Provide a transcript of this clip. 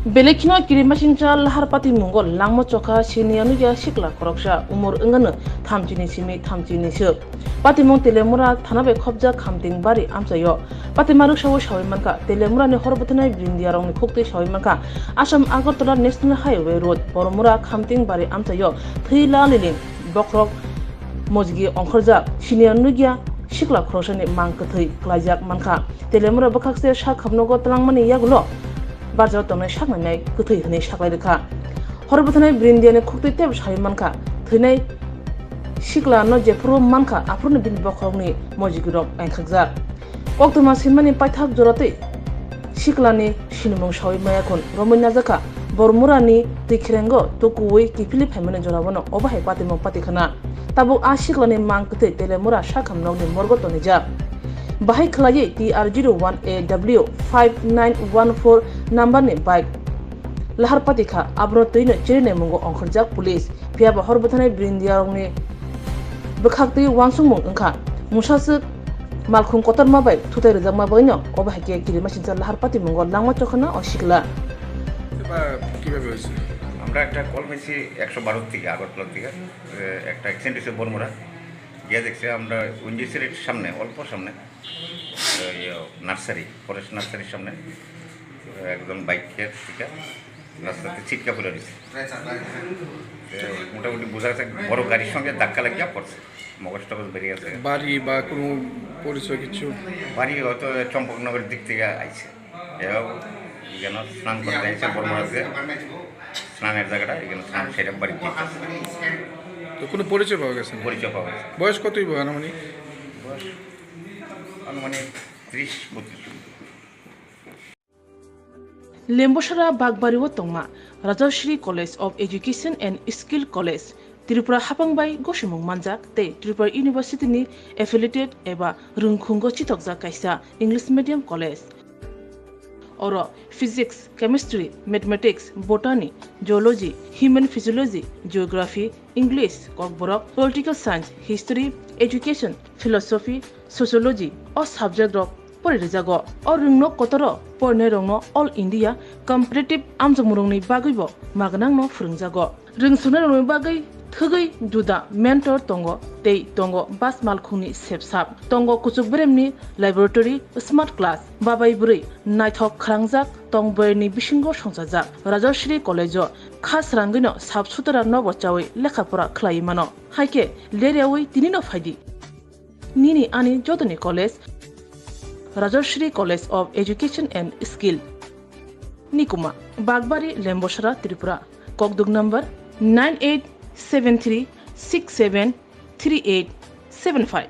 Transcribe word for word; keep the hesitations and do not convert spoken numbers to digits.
Belai kheno kirimasingcha lahar patimungo langma chokha siniya nukya sikla khoroksa, umor wngano thamchini simi thamchini suk. Patimung Telemura thana bai khopjak Khamting bari amchaio. Patima rwksao sawi mankha, Telemurani hor bwthanai brindiarokni khuktwi sawi mankha, Assam Agartala National Highway Road, Bormura Khamting bari amchaio thwi la liling bokhorok mojigi ongkhorjak, siniya nukya sikla khoroksani mang kwthwi klaijak mankha. Telemura bwkhakse sak hamnogo twlangmani yagulo barjao tongnai saknainai kwthwi hwnwi saklai rwkha. Hor bwthanai brindiani khuktwi teibo sawi mankha, thwinai sikla no jephuru mankha, aphuruni bini bokhorokni mojigirok engkhakjak. Koktwma swimani paithak joratwi siklani sinimung sawi maya khun romwi najakha. Bormurani twi kherengo tukuwi kiphilwi phaimani jorao no obo hai patimung patikhana. Tabuk a siklani mang kwthwi Telemura sakham nokni morgo tonijak. Bahai khwlaiwi T R zero one A W five nine one four number ni bike lahar patikha, abono twino chirinamungo ongkhorjak police. Phiya ba hor bwthanai brindiarokni bwkhaktwi uansukmung wngkha. Musaswk malkhung kotorma bai thutai rwjakma bagwino obo hai khe kirimasingcha lahar patimungo langma chokhana o sikla. এবার কিভাবে হয়েছে? আমরা একটা কল পাইছি একশো বারো থেকে, আগরতলা থেকে, এ, একটা অ্যাক্সিডেন্ট হয়েছে বরমুড়া। গিয়ে দেখছে আমরা ওএনজিসির সামনে, অল্প সামনে, ওই, ইয়ে, নার্সারি, ফরেস্ট নার্সারির সামনে, এ, একজন বাইক থেকে রাস্তাতে ছিটকা পড়ে রয়েছে। এ, মোটামুটি বোঝা যাচ্ছে বড় গাড়ির সঙ্গে ধাক্কা লাগিয়া পড়ছে, মগজ টগজ বেরিয়ে গেছে। বাড়ি বা কোনো পরিচয় কিছু? বাড়ি হয়তো চম্পকনগরের দিক থেকে আইছে। এরাও এখানে স্নান করতে আইছে, বর্মা আছে, স্নানের জায়গাটা, এখানে স্নান সেরে বাড়ি ফিরতেছে। তো কোনো পরিচয় পাওয়া গেছে না? পরিচয় পাওয়া গেছে। বয়স কতই বা আনুমানিক? বয়স আনুমানিক ত্রিশ বত্রিশ। Lembosara Bagbari o tongma Rajashri College of Education and Skill College, Tripura hapang bai gosimung manjak tei Tripura University ni affiliated eba rwngkhungo chithokjak kaisa English medium college. Oro physics, chemistry, mathematics, botany, zoology, human physiology, geography, English, Kokborok, political science, history, education, philosophy, sociology o subject rok pori rijago. O rwngno kotoro porinai rokno All India competitive amjokmung rokni bagwi bo magnang no phwrwngjago. Rwngsuknai rokni bagwi thwgwi juda mentor tongo tei tongo bus malkhungni sepsap, tongo kuchuk beremni laboratory, smart class, babai bwrwi naithok khwrangjak tong boyarni bisingo songchajak. Rajashri College o kha srangwino sap sutara nobo chawi lekha pora khlaiwi mano. Haikhe leryawi tinino phaidi. Nini ani jotoni college, Rajashri College of Education and Skill. Nikuma, Bagbari, Lembosara, Tripura. Kokduk number nine eight seven three six seven three eight seven five.